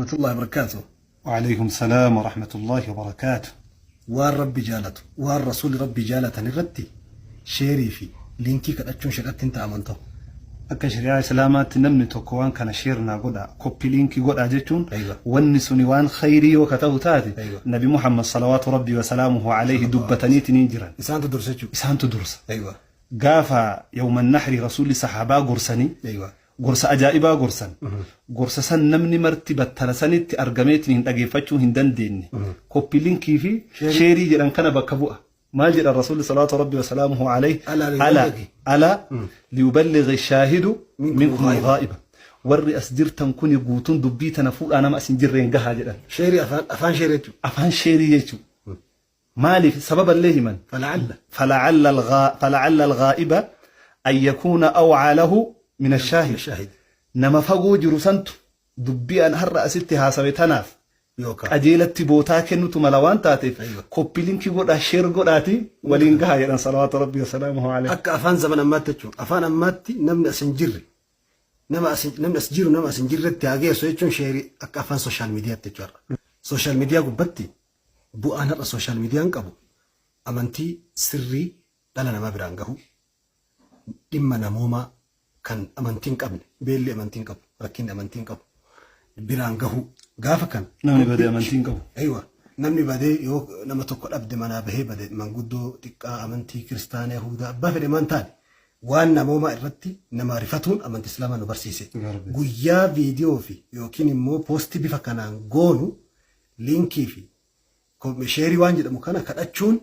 Warahmatullahi wabarakaatuh. Wa'aleykum salaam warahmatullahi wabarakaatuh. Waan Rabbi jaalatu, waan Rasuulli Rabbii jaalatan irratti sheerii fi liinkii kadhachuun shari'atti hin ta'aman ta'u. Akka shari'aa Islaamaatti namni tokko waan kana share naa godhaa, copy link godhaa jechuun Aywa. wanni suni waan khayrii yoo ka ta'u taate Aywa. Nabi Muhammad salawaatu Rabbii wa salaamuhu alayhi dubbataniitiniin jiran. Isaantu dursa jechuudha. Isaantu dursa. Aywa. Gaafa yawman nahri Rasuulli sahaabaa gorsanii Aywa. gorsa ajaa'ibaa gorsan. Gorsa san namni marti battala sanitti argameetiin hin dhageeffachuu hin dandeenne. Copy link fi sheerii jedhan kana bakka bu'a. Maal jedhan Rasuulli salawaatu Rabbii wa salaamuhu alayhi? Alaa Alaa liyuballighi. alaa liyuballighi shaahidu Minkum minkum ghaa'iba. ghaa'iba. Warri as jirtan kuni guutuun dubbii tana fuudhaa nama as hin jirreen gahaa jedhan. Sheerii afaan afaan sheerii jechuudha. Afaan sheerii jechuudha. Maaliif sababallee himan? Fala'alla. فلعل الغائب أن يكون أوعى له من الشاهد. Shaahid. Nama fagoo jiru santu dubbii an har'a asitti haasawe tanaaf Yookaan. qajeelatti bootaa kennutu mala waan taateef Aywa. copy link godhaa share godhaati waliin gahaa jedhan salawaatu rabbii wasalaamuhu alayhi. Akka afaan zaman ammaatti jechuudha. Afaan ammaatti namni as hin jirre nama as namni as jiru nama as hin jirretti haa geessu jechuun sheerii akka afaan social mediatti jechuudha. Social media gubbatti bu'aan har'a social median qabu amantii sirrii dhala namaa biraan gahu, dhimma namoomaa kan amantii hin qabne, beelli amantii hin qabu, rakkinni amantii hin qabu biraan gahu gaafa kan Namni badee amantii hin qabu. Aywa. Namni badee yoo nama tokko dhabde manaa bahee bade manguddoo xiqqaa amantii kiristaana Yahudaa abbaa fedhe maan taane waan namoomaa irratti nama rifatuun amantii Islaamaa nu barsiise. Guyyaa viidiyoo fi yookiin immoo poostii bifa kanaan goonu liinkii fi sheerii waan jedhamu kana kadhachuun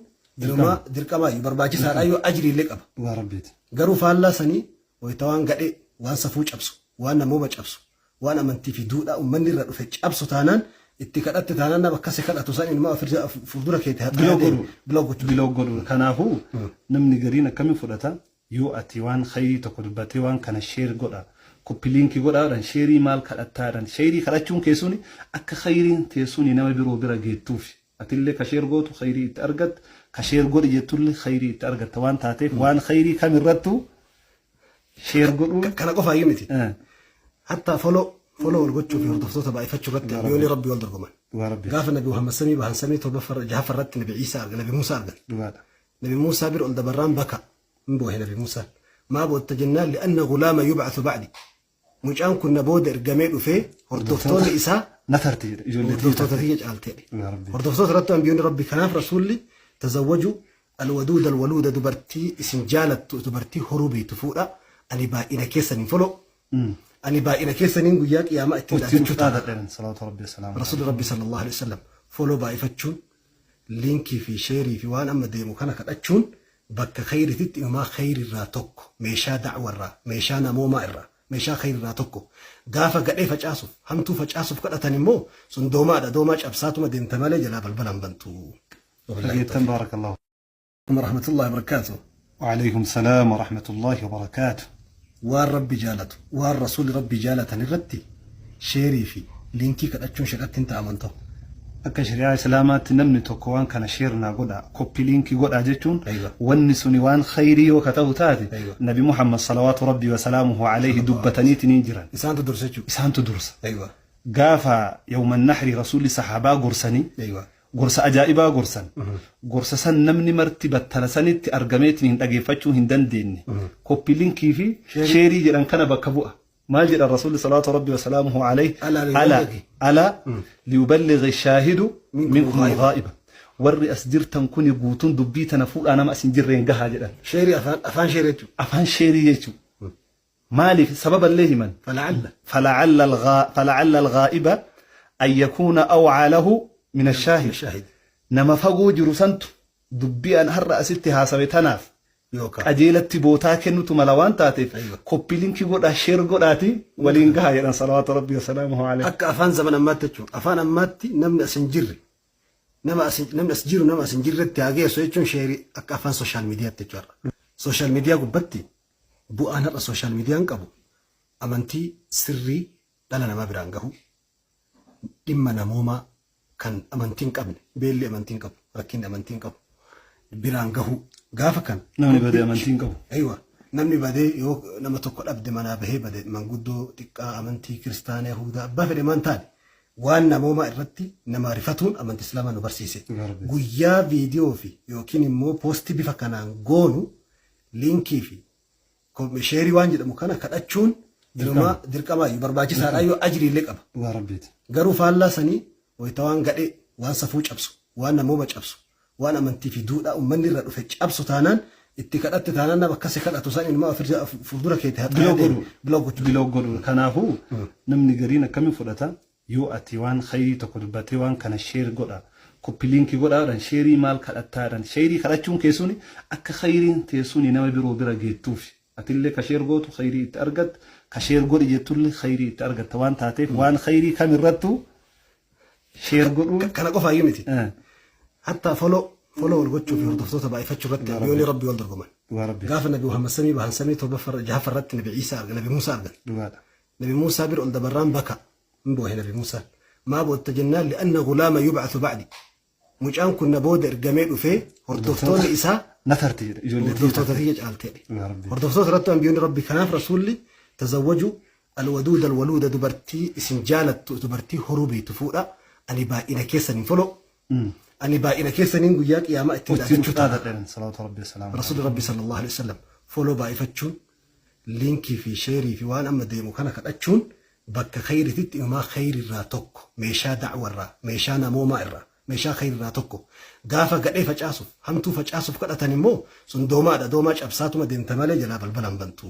inumaa dirqamaayyuu barbaachisaadha yoo ajriillee qaba. Dhugaa Rabbiiti. Garuu faallaa sanii wayita waan gadhee, waan safuu cabsu, waan namooma cabsu, waan amantii fi duudhaa uummanni irra dhufe cabsu taanaan itti kadhatte taanaan nama akkasi kadhatu san inumaa fuuldura keetti haxaa'ee Block deema. godhu. Block gochuu. Block godhu. Kanaafuu namni gariin akkamiin fudhata? Yoo ati waan khayrii tokko dubbattee waan kana share godha, copy link godhaa jedhan sheerii maal kadhattaa jedhan. Sheerii kadhachuun kee suni akka khayriin tee suni nama biroo bira geettuufi. Atillee ka share gootu khayrii itti argatta, ka share godhi jettullee khayrii itti argatta waan taateef waan khayrii kam irrattuu share godhuun Kana qofaayyuu miti. Hatta follow follow wal gochuu fi hordoftoota baay'ifachuu irratti ambiyoonni Rabbii wal dorgoman. Dhugaa Rabbii. Gaafa Nabi Muhammad samii bahan samii torbaffarra jahaffarratti Nabi Iisaa argan, Nabi Muusaa argan. Dhugaadha. Nabi Muusaa bira ol dabarraan baka hin boohe Nabi Muusaan. Maa bootta jennaan li'anna gulaama yub'athu ba'di. Mucaan kun na booda ergamee dhufee hordoftoonni isaa Na tarti jedhe ijoollee tiyya hordoftoota tarti. tiyya caalteedhe. Dhugaa Rabbii. Hordoftoota irratti ambiyoonni Rabbi kanaaf Rasuulli tazawwaju alwaduuda alwaluuda dubartii isin jaalattu dubartii horuu beektu fuudha ani baay'ina keessaniin foloo ani baay'ina keessaniin guyyaa qiyaamaa ittiin Ittiin dhaadachuu ta'a. dhaadadhan salawaatu Rabbii wasalaamu Rasuulli Rabbi sallallahu alaihi wasallam foloo baay'ifachuun liinkii fi sheerii fi waan amma deemu kana kadhachuun bakka khayrititti inumaa khayrirraa tokko meeshaa da'warraa meeshaa namoomaa irraa meeshaa khayrirraa tokko gaafa gadhee facaasuuf hamtuu facaasuuf kadhatan immoo sun doomaadha doomaa cabsaatuma deemta malee jalaa balbala hin bantu. Dhageettan baarakallahu. Warahmatullahi wabarakaatuh. Wa'aleykum salaam warahmatullahi wabarakaatuh. Waan Rabbi jaalatu, waan Rasuulli Rabbii jaalatan irratti sheerii fi liinkii kadhachuun shari'atti hin ta'aman ta'u. Akka shari'aa Islaamaatti namni tokko waan kana share naa godhaa, copy link godhaa jechuun Aywa. wanni suni waan khayrii yoo ka ta'u taate Aywa. Nabi Muhammad salawaatu Rabbii wa salaamuhu alayhi dubbataniitiniin jiran. Isaantu dursa jechuudha. Isaantu dursa. Aywa. Gaafa yawman nahri Rasuulli sahaabaa gorsanii Aywa. gorsa ajaa'ibaa gorsan. Gorsa san namni marti battala sanitti argameetiin hin dhageeffachuu hin dandeenne. Copy link fi sheerii jedhan kana bakka bu'a. Maal jedhan Rasuulli salawaatu Rabbii wa salaamuhu alayhi? Alaa Alaa liyuballighi. alaa liyuballighi shaahidu Minkum minkum ghaa'iba. ghaa'iba. Warri as jirtan kuni guutuun dubbii tana fuudhaa nama as hin jirreen gahaa jedhan. Sheerii afaan afaan sheerii jechuudha. Afaan sheerii jechuudha. Maaliif sababallee himan? Fala'alla. فلعل الغائب أن يكون أوعى له من الشاهد. Shaahid. Nama fagoo jiru santu dubbii an har'a asitti haasawe tanaaf Yookaan. qajeelatti bootaa kennutu mala waan taateef Aywa. copy link godhaa share godhaati waliin gahaa jedhan salawaatu Rabbii wasalaamuhu alayhi. Akka afaan zaman ammaatti jechuudha. Afaan ammaatti namni as hin jirre nama as namni as jiru nama as hin jirretti haa geessu jechuun sheerii akka afaan social mediatti jechuudha. Social media gubbatti bu'aan har'a social median qabu amantii sirrii dhala namaa biraan gahu, dhimma namoomaa kan amantii hin qabne, beelli amantii hin qabu, rakkinni amantii hin qabu biraan gahu gaafa kan Namni badee amantii hin qabu. Aywa. Namni badee yoo nama tokko dhabde manaa bahee bade manguddoo xiqqaa amantii kiristaana Yahudaa abbaa fedhe maan taane Waan namoomaa irratti nama rifatuun amantii Islaamaa nu barsiise. Guyyaa viidiyoo fi yookiin immoo poostii bifa kanaan goonu liinkii fi sheerii waan jedhamu kana kadhachuun inumaa dirqamaayyuu barbaachisaadhaayyuu ajriillee qaba. Dhugaa Rabbiiti. Garuu faallaa sanii wayita waan gadhee, waan safuu cabsu, waan namooma cabsu, waan amantii fi duudhaa ummanni irra dhufe cabsu taanaan itti kadhatte taanaan nama akka si kadhatu san inumaa fuuldura keetti haxaa'ee Block deema. godhu. Block gochuu. Block godhu. Kanaafuu namni gariin akkamiin fudhata yoo ati waan khayrii tokko dubbattee waan kana share godha copy link godhaa jedhan sheerii maal kadhattaa jedhan sheerii kadhachuun kee suni akka khayriin tee suni nama biroo bira geettuufi atillee ka share gootu khayrii itti argatta ka share godhi jettullee khayrii itti argatta waan taateef waan khayrii kam irrattuu share godhuun Kana qofaayyuu miti. Hatta follow follow wal gochuu fi hordoftoota baay'ifachuu irratti ambiyyoonni Rabbii wal dorgoman. Dhugaa Rabbii. Gaafa Nabi Muhammad samii bahan samii torbaffaa jahaffaa irratti Nabi Iisaa argan Nabi Muusaa argan. Dhugaadha. Nabi Muusaa bira ol dabarraan baka hin boohe Nabi Muusaan. Maa bootta jennaan li'anna gulaama yub'athu ba'di. Mucaan kun na booda ergamee dhufee hordoftoonni isaa Na tarti jedhe ijoollee tiyya hordoftoota tiyya caalteedhe. Dhugaa Rabbii. Hordoftoota irratti ambiyyoonni Rabbi kanaaf rasuulli tazawwaju alwaduuda alwaluuda dubartii isin jaalattu dubartii horuu beektu fuudha ani baay'ina keessaniin foloo ani baay'ina keessaniin guyyaa qiyaamaa ittiin Ittiin dhaadachuu ta'a. dhaadadhan salawaatu Rabbi salaamu. Rasuulli Rabbi sallallahu alaihi wasallam foloo baay'ifachuun liinkii fi sheerii fi waan amma deemu kana kadhachuun bakka khayrititti inumaa khayrirraa tokko meeshaa da'warraa meeshaa namoomaa irraa meeshaa khayrirraa tokko gaafa gadhee facaasuuf hamtuu facaasuuf kadhatan immoo sun doomaadha doomaa cabsaatuma deemta malee jalaa balbala hin bantu.